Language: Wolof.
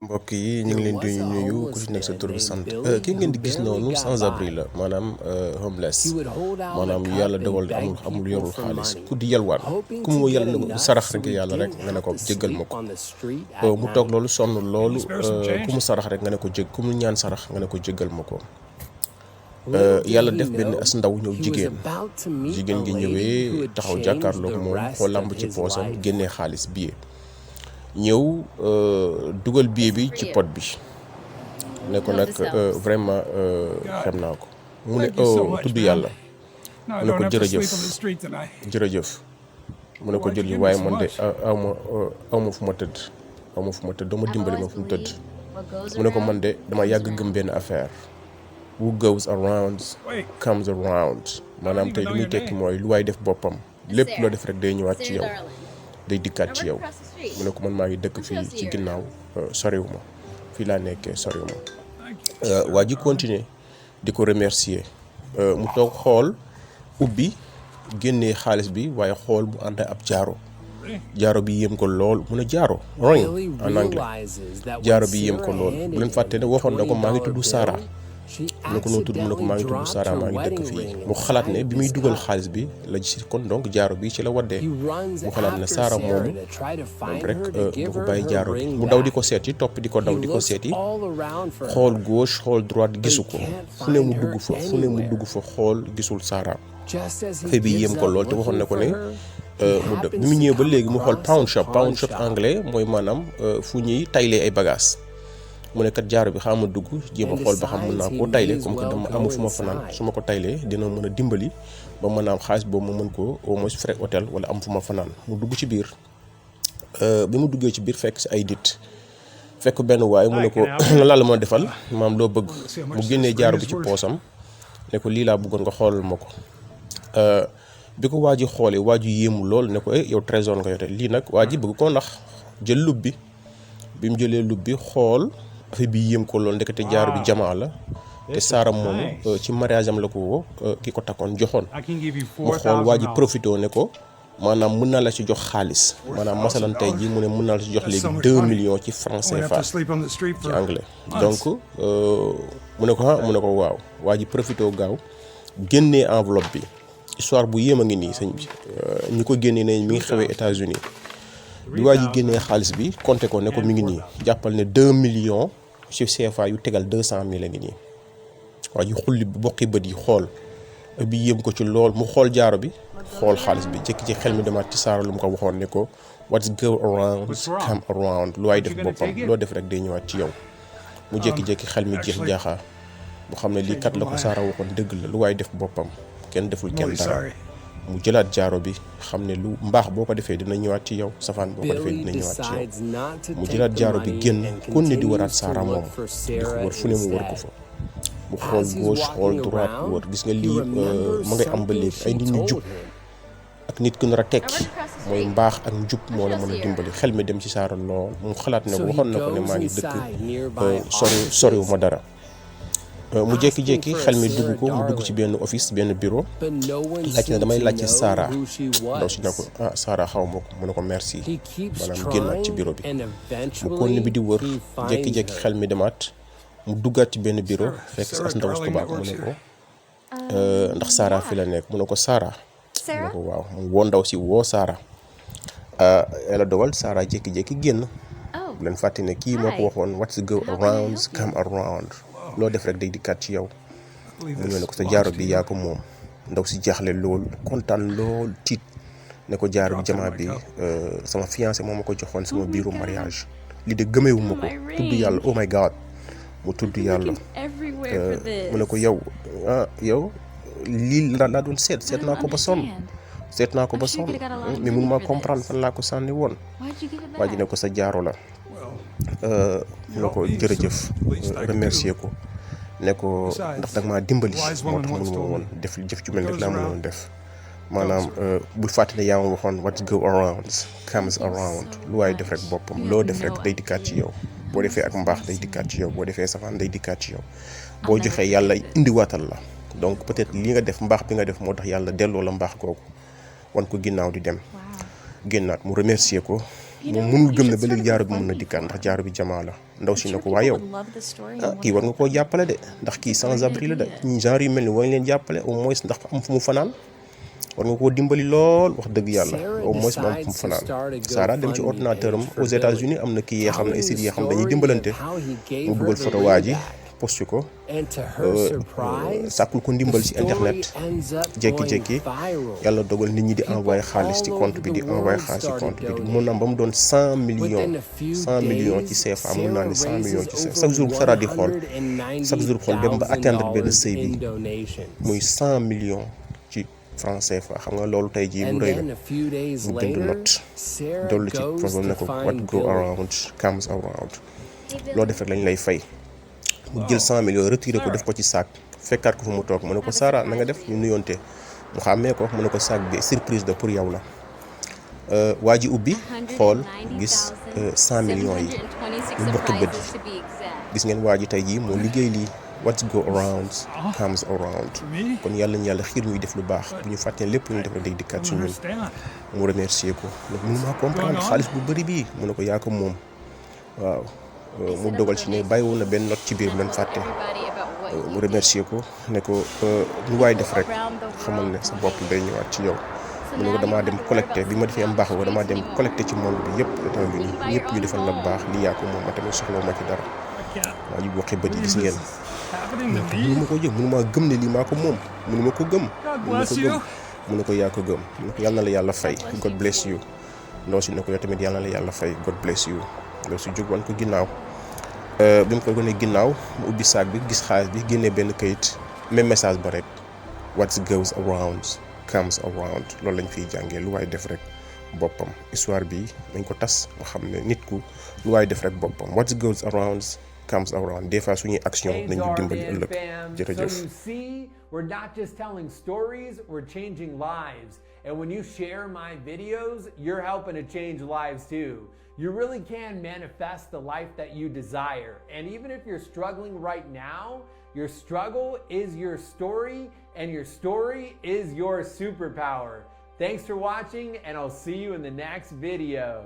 mbokk yi ñu ngi leen di nuyu ku ci nekk sa tur bi sant ki ngeen di gis noonu sans abri la maanaam homeless maanaam yàlla dogal amul yorul xaalis ku di yalwaan ku mu yàlla sarax rek yàlla rek nga ne ko jéggal ma ko mu toog loolu sonn loolu ku mu sarax rek nga ne ko ku mu ñaan sarax nga ne ko jéggal ma ko yàlla def benn as ndaw ñëw jigéen gi ñëwee taxaw jàkkaarloog moom xool làmb ci poosam génnee xaalis billet ñëw dugal billet bi ci pot bi ne ko nag vraiment xem naa ko mu ne tudd yàlla mu ne ko jërëjëf mu ne ko jërëjëf waaye man de awma fu ma tëdd dama dimbali ma fu mu tëdd mu ne ko man de dama yàgg gëm benn affaire who goes around comes around maanaam tey li muy tekki mooy lu waay def boppam lépp loo def rek day ñëwaat ci yow day dikkaat ci yow mu ne ko man maa ngi dëkk fii ci ginnaaw soriw ma fii laa nekkee soriw ma waa ji continuer di ko remercier mu toog xool ubbi génnee xaalis bi waaye xool bu ànd ab jaaro bi yéem ko lool mu ne jaaro ring en anglais jaaro bi yéem ko lool bu leen fàtte ne waxoon na ko maa ngi tudd Sara mu ne ko noo tudd mu ne ko maa ngi tudd Sara maa ngi dëkk fii mu xalaat ne bi muy dugal xaalis bi la gis kon donc jaaro bi ci la waddee mu xalaat ne Sara moomu moom rek dafa bàyyi jaaro bi mu daw di ko seeti topp di ko daw di ko seeti xool gauche xool droite gisu ko fu ne mu dugg fa xool gisul Sara fay bi yéem ko lool te waxoon na ko ne mu dëpp bi mu ñëwee ba léegi mu xool pound shop anglais mooy maanaam fu ñuy taylee ay bagages mu ne kat jaaro bi xaama dugg jéem a xool ba xam mën naa koo tayle comme que dama amu fu ma fanaan su ma ko taylee dina mën a dimbali ba mën a am xaalis boobu ma mën ko au moins frais hôtel wala am fu ma fanaan mu dugg ci biir bi mu duggee ci biir fekk si ay nit fekk benn waay mu ne ko la la ma defal maam loo bëgg mu génnee jaaro bi ci poosam ne ko lii laa bëggoon nga xoolal ma ko bi ko waa ji xoolee waa ji yéemu lool ne ko yow trésor nga yote lii nag waa ji bëgg koo ndax jël lub bi mu jëlee lub bi xool affaire bi yéem ko lool ndekete jaaro bi jamaa la te Sara moomu ci mariage am la ko woo ki ko takkoon joxoon mu xool waa ji profité ne ko maanaam mën naa la ci jox xaalis maanaam masalan tey ji mu ne mën naa la ci jox léegi 2 millions ci francs CFA ci anglais donc mu ne ko waaw waa ji profité gaaw génnee enveloppe bi histoire bu yéem a ngi nii sëñ bi ñi ko génnee ne mi ngi xewee États-Unis bi waa ji génnee xaalis bi compté ko ne ko mi ngi nii jàppal ne 2 millions ci CFA yu tegal 200,000 a ngi nii waa ji xulli bokki bët yi xool bi yéem ko ci lool mu xool jaaro bi xool xaalis bi jékki ci xel mi demaat ci Sara lu mu ko waxoon ne ko what's go around come around lu waay def boppam loo def rek day ñëwaat ci yow mu jékki-jékki xel mi jeex jaaxaa mu xam ne lii kat la ko Sara waxoon dëgg la lu waay def boppam kenn deful kenn dara mu jëlaat jaaro bi xam ne lu mbaax boo ko defee dina ñëwaat ci yow safaan boo ko defee dina ñëwaat ci yow mu jëlaat jaaro bi génn kon ne di waraat Sara moom di ko wër fu ne mu wër ko fa mu xool gauche xool droite wër gis nga lii ma ngay am ba léegi ay nit ñu jub ak nit ku nar a tekki mooy mbaax ak njub moo la mën a dimbali xel mi dem ci Sara lool mu xalaat ne waxoon na ko ne maa ngi dëkk soriw ma dara mu jékki-jékki xel mi dugg ko mu dugg ci benn office benn bureau laajte ne damay laajte Sara ndaw si ne ko Sara xaw ma ko mu ne ko merci maanaam génnaat ci bureau bi mu kon bi di wër jékki-jékki xel mi demaat mu duggaat ci benn bureau fekk si as ndaw si tubaab mu ne ko ndax Sara fi la nekk mu ne ko Sara mu ne ko waaw mu woo ndaw si woo Sara yàlla dogal Sara jékki-jékki génn bu leen fàtte ne kii moo ko waxoon what's go around come around loo def rek day dikkaat ci yow mu ñëw ne ko sa jaaro bi yaa ko moom ndaw si jaaxle lool kontaan lool tiit ne ko jaaro bi jamaa bi sama fiancé moo ma ko joxoon sama biiru mariage lii de gëmeewu ma ko tudd yàlla oh my god mu tudd yàlla mu ne ko yow lii laa doon seet naa ko ba sonn mais mënu maa comprendre fan laa ko sànni woon waa ji ne ko sa jaaro la mu ne ko jërëjëf remercier ko ne ko ndax danga maa dimbali moo tax mënu ma woon def jëf ju mel rek laa mënoon def maanaam bul fàtte ne yaa ma waxoon what go around comes around lu waay def rek boppam loo def rek day dikkaat ci yow boo defee ak mbaax day dikkaat ci yow boo defee safaan day dikkaat ci yow boo joxee yàlla indiwaatal la donc peut-être li nga def mbaax bi nga def moo tax yàlla delloo la mbaax googu wan ko ginnaaw di dem génnaat mu remercier ko moom mënul gëm ne ba léegi jaaro bi mën na dikkaat ndax jaaro bi jamaa la ndaw si ne ko waa yow kii war nga koo jàppale de ndax kii sans abri la de ñi genre yu mel ni war nga leen jàppale au moins ndax am fu mu fanaan war nga koo dimbali lool wax dëgg yàlla au moins mu am fu mu fanaan Sarah dem ci ordinateur am aux États-Unis am na kii yee xam ne ay sites yee xam dañuy dimbalante mu dugal photo waa ji poste ko sàkkul ko ndimbal ci internet jékki-jékki yàlla dogal nit ñi di envoyé xaalis ci compte bi di envoyé xaalis ci compte bi mun na ba mu doon 100 millions ci CFA mun naa ne 100 millions ci CFA chaque jour Sarah di xool chaque jour xool dem ba atteindre benn seuil bi muy 100 millions ci franc CFA xam nga loolu tey jii lu rëy la mu bind note dollu ci problème ne ko what go around comes around loo def rek lañ lay fay mu jël 100 millions retiré ko def ko ci saak fekkaat ko fu mu toog mu ne ko Sarah na nga def ñu nuyoonte mu xàmmee ko mu ne ko saak bi surprise de pour yow la waa ji ubbi xool gis 100 millions yi mu bokki bët yi gis ngeen waa ji tey jii moo liggéey lii what go around comes around kon yàlla ñu yàlla xiir ñuy def lu baax bu ñu fàttee lépp lu ñu def rek day dikkaat ci ñun mu remercier ko donc mënu maa comprendre xaalis bu bëri bii mu ne ko yaa ko moom waaw mu dogal ci ne bàyyi woon na benn note ci biir bu leen fàtte mu remercier ko ne ko lu waay def rek xamal ne sa bopp day ñëwaat ci yow mu ne ko damaa dem collecté bi ma defee am baax ko damaa dem collecté ci monde bi yëpp États-Unis ñëpp ñu defal la baax li yaa ko moom ma tamit soxla ma ci dara waa ji waxee bët yi gis ngeen mënu ma ko jëm mënu maa gëm ne lii maa ko moom mënu ma ko gëm mu ne ko yaa ko gëm mu ne ko yal na la yàlla fay God bless you ndaw si ne ko yow tamit yal na la yàlla fay God bless you ndaw si jóg wan ko ginnaaw bi mu ko gënee ginnaaw mu ubbi saak bi gis xaalis bi génnee benn kayit même message ba rek what goes around comes around loolu lañ fiy jàngee lu waay def rek boppam histoire bi dañ ko tas nga xam ne nit ku lu waay def rek boppam what goes around comes around des fois suñuy action nañu dimbali ëllëg jërëjëf. So you see, we're not just telling stories, we're changing lives. And when you share my videos, you're helping to change lives too. You really can manifest the life that you desire. And even if you're struggling right now, your struggle is your story, and your story is your superpower. Thanks for watching, and I'll see you in the next video.